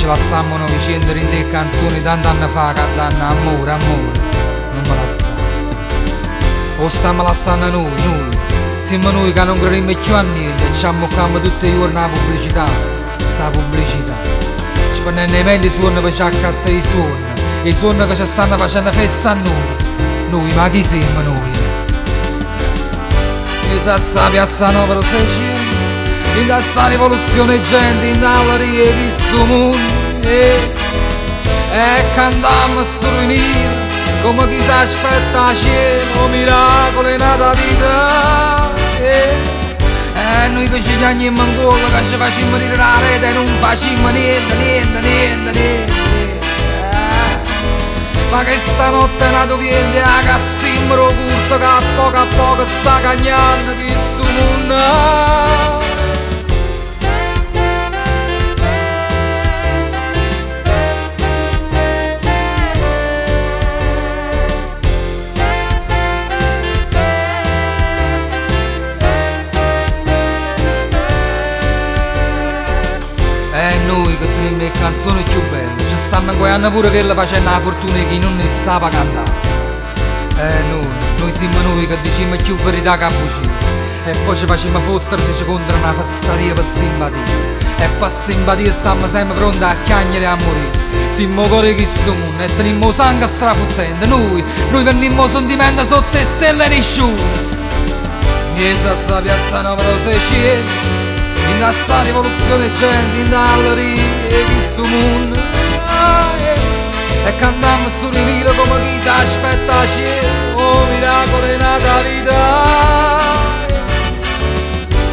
ce lassammo 'o Noveciento dint' 'e canzoni 'e tant'anni fa cantanno ammore, ammore, nun me lassà. O stammo lassanno nuje, nuje. Simmo nuje ca nun crerimmo cchiù a niente e c'ammuccammo tutt' 'e juorne 'a pubblicità, sta pubblicità. Spennenno 'e megli suonne pe ce accattà 'e suonne, 'e suonne ca ce stanno facenno fesse a nuje. Nuje, ma chi simmo nuje? Miez'a sta piazza nova d' 'o Seiciento, dint' a sta rivoluzione 'e gente, dint' 'alleria 'e chistu munno, eh. E cantammo stu duemila comme chi s'aspetta 'a cielo 'o miracolo 'e n'ata vita, eh. E nuje che ce chiagnimmo 'ncuollo, ca ce facimmo ridere 'a reta e nun facimmo niente, niente, niente, niente, eh. Ma chesta notte è n'ato viento e 'a cazzimma d' 'o curto che a poco a poco sta cagnanno chistu munno. E nuje che tenimmo 'e canzone cchiù belle, ce stanno 'nguaianno pure chelle facenno 'a fortuna 'e chi nun 'e sape cantà. E nuje, nuje simmo nuje che dicimmo cchiù verità ca bugie. E poi ce facimmo fottere se ce contano 'na fesseria pe simpatia. E pe simpatia stammo sempre pronti a chiagnere e a murì. Simmo 'o core 'e chistu munno e tenimmo 'o sangue strafuttente. Nuje, nuje vennimmo 'o sentimento sotto 'e stelle 'e nisciuno. Miez'a sta piazza nova d' 'o Seiciento, dint' a sta rivoluzione 'e gente, dint' 'alleria 'e chistu munno. E cantammo stu duemila comme chi s'aspetta 'a cielo 'o miracolo 'e n'ata vita.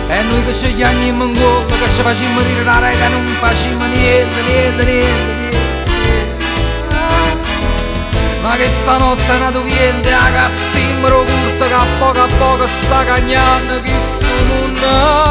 E nuje che ce chiagnimmo 'ncuollo, che ce facimmo ridere 'a reta e nun facimmo niente, niente, niente, niente. Ma chesta notte è n'ato viento e 'a cazzimma d' 'o curto che a poco a poco sta cagnanno chistu munno.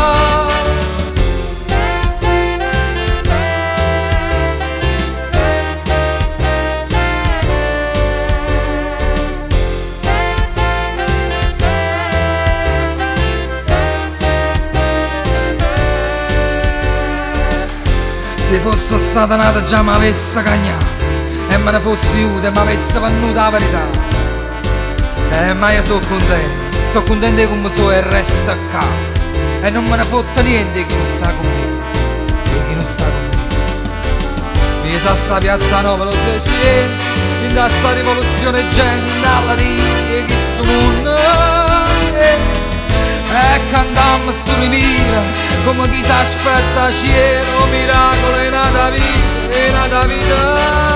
Si fosse stata n'ata già m'avesse cagnato e me ne fosse juto e m'avesse vennuto 'a verità. Ma io so' cuntento, so' cuntento 'e comme so' e resto ccà. E nun me ne fotte niente 'e chi nun sta cu me, 'e chi nun sta cu me. Miez'a sta piazza nova d' 'o Seiciento, dint' a sta rivoluzione 'e gente, dint' 'alleria 'e chistu munno. E cantammo stu duemila comme chi s'aspetta 'a cielo 'o miracolo 'e n'ata vita, 'e n'ata vita.